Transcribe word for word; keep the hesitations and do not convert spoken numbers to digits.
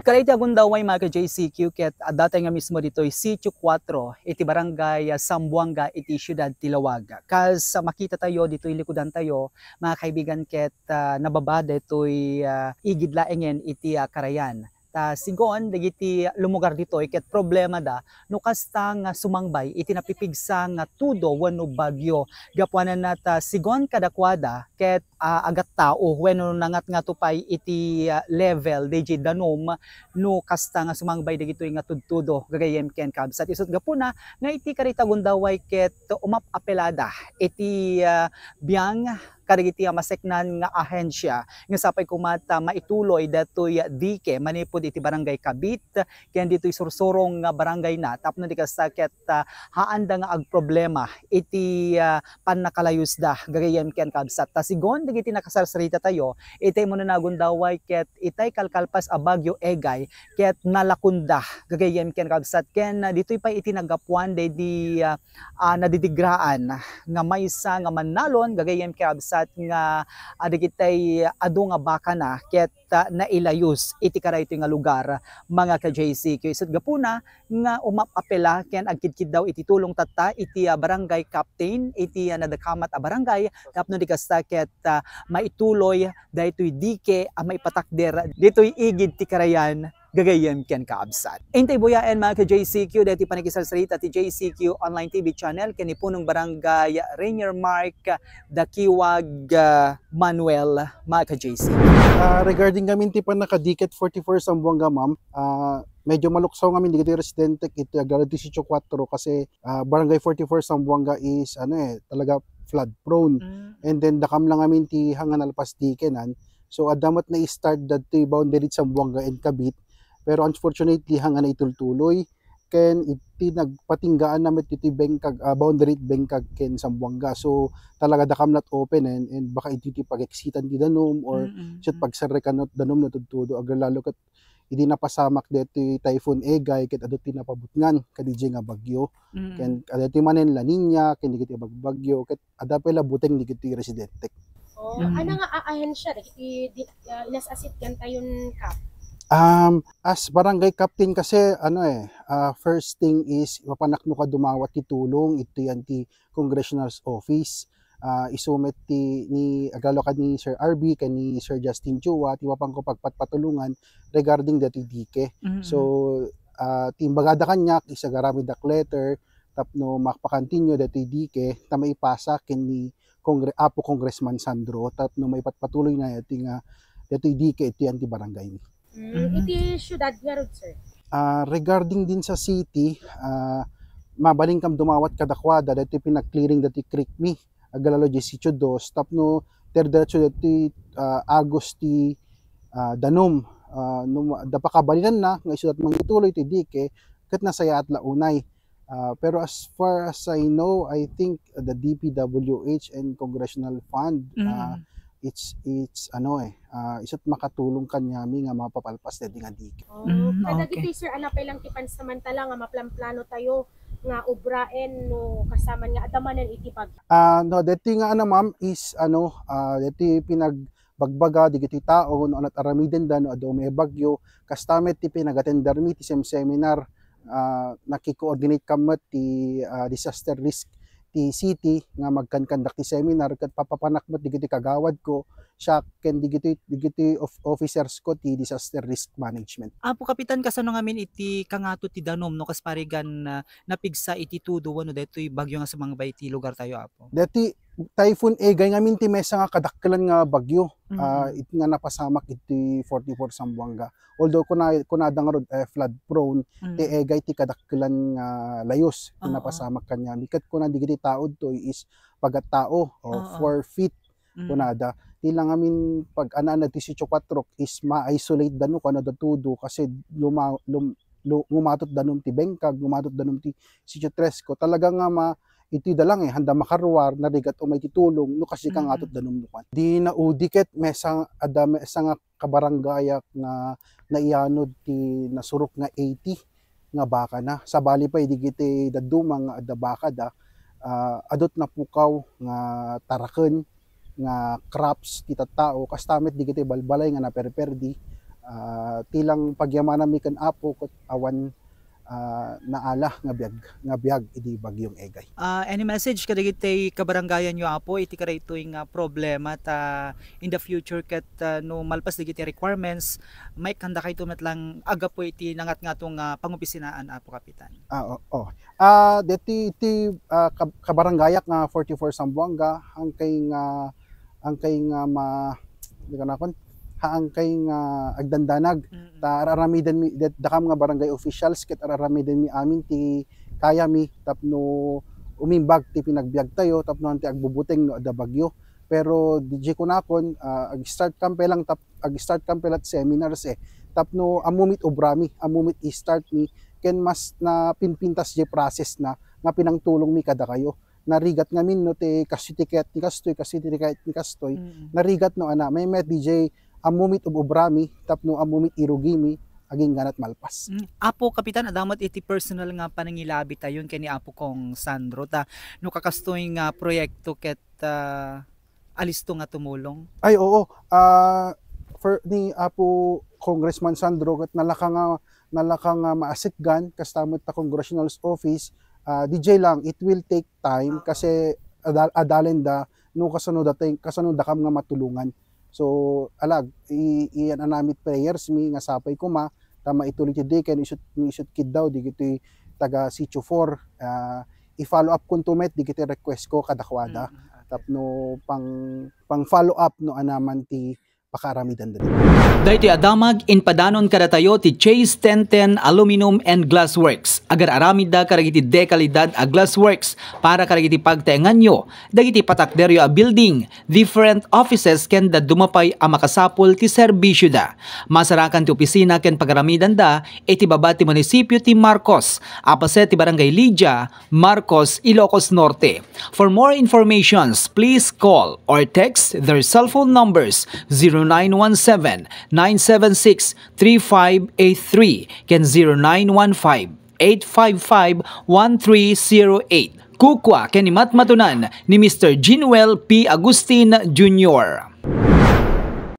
Kadagiti agundaway, mga ka-J C Q, ket adda tayo nga mismo ditoy Sitio Cuatro, iti Barangay, ah, Zamboanga, iti siudad ti Laoag. Kas, ah, makita tayo ditoy likudan tayo, mga kaibigan, ket, ah, nababa ditoy, ah, igid laengen iti, ah, karayan. Ta sigon dagiti lumugar ditoy ket problemada no kasta nga sumangbay iti napipigsa nga tudo wenno bagyo. Gapuanan ta sigon kadakuada ket, ah, agattao wenno nangatngato pay iti, ah, level daydiay danum no kasta nga sumangbay dagitoy nga tudtudo, gagayyem ken kabsat. Isut' gapuna nga iti kadagiti agundaway ket umap-apelada iti, ah, biang kadagiti a maseknan nga ahensya nga sapay koma ta maituloy datoy dike manipud iti Barangay Kabit ken ditoy sursurong nga barangayna tapno di kasta ket, ah, haanda nga agproblema iti, ah, pannakalayusda gagayyem ken kabsat. Ta sigon dagiti nakasarsarita tayo, itay umuna nga agundaway ket itay kalkalpas a Bagyo Egay ket nalakunda gagayyem ken kabsat ken, ah, ditoy pay iti naggapuan daydi, ah, ah, nadidigraan nga maysa nga mannalon gagayyem ken kabsat nga, ah, dagitay adu nga bakana ket, ah, nailayus iti kadaytoy nga lugar, mga ka-J C Q. Isut' gapuna nga umap-apela ken agkidkiddaw iti tulong tatta iti, ah, barangay captain iti, ah, nadakamat a barangay tapno di kasta ket, ah, maituloy daytoy dike a maipatakder ditoy igid ti karayan gagayyem ken kaabsat. Intay buyaen, mga ka-J C Q, daytoy pannakisarsarita ti J C Q Online T V Channel ken ni Punong Barangay Rainier Mark Dakiwag, ah, Manuel, mga ka-J C. Ah, regarding ngamin ti pannakadike iti forty-four Zamboanga, ma'am, ah, medyo maluksaw ngamin dagiti residente iti aglalo ti Sitio Cuatro kasi, ah, Barangay forty-four Zamboanga is, ano, eh, talaga flood prone. Mm. And then, dakam lang ngamin ti hanga nalpas dikenan. So, adda met na-start dagiti boundary ti Zamboanga and Kabit. Pero unfortunately, hanga naitultuloy. Ken iti nagpatinggaan na met iti Bengkag, ah, boundary ti Bengkag ken Zamboanga. So, talaga dakam la ti open, and, and baka iti ti pag-exitan ti danum or Mm-mm. ket pagsarrekan ti danum no tudtudo. Aglalo ket idi napasamak daytoy Typhoon Egay ket adu ti napabutngan kadidiay nga bagyo. Mm. Ken adda ti manen La Niña, ken dagiti bagbagyo, ket adda pay la buteng dagiti residente. Oh, Mm. ano nga a-, ahensya dagiti di, ah, inas-asitgan tayon, Kap? Um, as barangay captain kasi, ano eh, ah, first thing is, mapanakno ka dumawat ti tulong, iti yan ti congressional office. Ah, isu met ti ni, aglalo kad ni Sir R B ken ni Sir Justin Chua, ti mapanko pagpatpatulongan regarding daytoy dike. Mm. So, ah, ti imbagada kaniak, isagaramiddak letter tapno makapakontinue daytoy dike, ta maipasa ken ni Congre-, Apo Congressman Sandro, tapno maipatpatuloy na daytoy nga, daytoy dike iti yan ti barangay. Mm, Mhm. iti siudad ngarud, sir? Ah, regarding din sa city, ah, mabalin kam dumawat kadakuada, daytoy pinag-clearing daytoy creek mi, aglalo diay Sitio Dos, tapno dire-diretso daytoy, ah, agos ti, ah, danum. Ah, no ma-, da pakabalinanna nga isuda ti mangituloy ti dike, ket nasayaat la unay. Ah, pero as far as I know, I think the D P W H and congressional fund, Mm. ah, it's, it's ano eh, ah, isu't makatulong kaniami nga mapapalpas daydi nga dike. Oh, Mm, kadagiti, okay. Sir, ano pay lang ti pansamantala nga maplanplano tayo nga obraen no kasaman nga adda manen iti bagyo? Ah, no, daytoy nga ano, ma'am, is ano, ah, daytoy pinagbagbaga dagiti tao no ani't aramidenda no adda umay bagyo. Kasta met ti pinagatendermi ti sem-, seminar, ah, naki-coordinate kam met ti, ah, disaster risk ti city nga magkankandak ti seminar ket papapanak met dagiti kagawadko, siak ken dagiti, dagiti of-, officers ko ti disaster risk management. Apo Kapitan, kasano ngamin iti kangato ti danum no kas parigan, ah, napigsa iti tudo wenno daytoy bagyo nga sumangbay iti lugar tayo, Apo? Daytoy Typhoon Egay ngamin ti maysa nga kadakkelan nga bagyo, Mm. ah, it-, nga napasamak iti forty-four Zamboanga. Although kuna-, kunada ngarud, eh, flood prone, Mm. ti Egay ti kadakkelan nga layus ti Oo. napasamak kaniami. Ket kuna dagiti tao ditoy is pagattao, o Oo. four feet Mm. kunada. Ti la ngamin pag-anaan ti Sitio Cuatro is ma-isolate da no kunada tudo kasi luma-, lum-, lu-, ngumatot danum ti Bengkag, ngumatot danum ti Sitio Tres. Ko talaga nga ma-, iti da lang eh, handa makaruar, narigat umay ti tulong, no kasi Mm. kangatot danum no kan. Di naudi ket maysa, adda maysa nga kabarangayak nga naianod ti nasurok nga eighty nga bakana. Sabali pay dagiti dadduma nga adda bakada, ah, adu't napukaw nga taraken nga crops ti tattao, kasta met dagiti balbalay nga naperperdi. Ah, ti lang pagyamananmi ken Apo ket awan, ah, naala nga biag, nga biag idi Bagyong Egay. Ah, any message kadagiti kabarangayanyo, Apo, iti kadaytoy nga problema ta in the future ket, ah, no malpas dagiti requirements, maikkan dakayto met lang gapu iti nangatngato nga pangopisinaan, Apo Kapitan? Ah, oo. Ah, deti ti, ah, kab-, kabarangayak nga forty-four Zamboanga, angkay nga, angkay nga ma-, di ko nakon, ha, angkay nga agdandanag. Mm. Ta ar-aramidenmi, det-, dakam nga barangay officials, ket ar-aramidenmi amin ti kayami tapno umimbag ti pinagbiagtayo, tapno ti agbubuteng no adda bagyo. Pero di kunakon, ah, ag-start kam pay lang tap-, ag-start kam pay la't seminars, eh. Tapno ammo met obrami, ammo met i-start mi, ken mas napinpintas jay process na nga pinangtulongmi kadakayo. Narigat ngamin no ti kastoy ti kayat ni kastoy, kastoy ti kayat ni kastoy. Mm. Narigat no ana, may met D J, ammo met ub-ubrami, tapno ammo met irugimi, agingga nat malpas. Mm. Apo Kapitan, adda met iti personal nga panangilabitayon ken ni Apo Kong Sandro, ta no kakastoy nga proyekto ket, ah, alisto nga tumulong? Ay, oo. Ah, for ni Apo Congressman Sandro, ket nalaka nga, nalaka nga maasekgan, kasta met ta congressional office, ah, D J lang, it will take time, ah, kasi ada-, adalen da, no, kasano datay, kasano dakam nga matulongan. So, alag, i-, iyan anamit prayers mi nga sapay koma, ta maituloy ti di, ken isut, isut kiddaw, digitoy taga Sitio four, ah, i-follow up kunto met, digiti request ko kadakuada. Mm, okay. Tapno pang, pang follow up no anaman ti pakaaramidan dati. Daytoy a damag, impadanon kadatayo ti Chase ten ten Aluminum and Glass Works. Agar-aramidda kadagiti dekalidad a glassworks para kadagiti pagtaenganyo dagiti patakderyo a building, different offices ken dadduma pay a makasapul ti serbisioda. Masarakan ti opisina ken pagaramidanda iti baba ti munisipio ti Marcos, a paset ti Barangay Lydia, Marcos, Ilocos Norte. For more informations, please call or text their cell phone numbers, zero nine one seven, nine seven six, three five eight three ken zero nine one five, eight five five, one three zero eight. Kukua ken ni matmatunan ni Mister Jinuel P. Agustin Junior.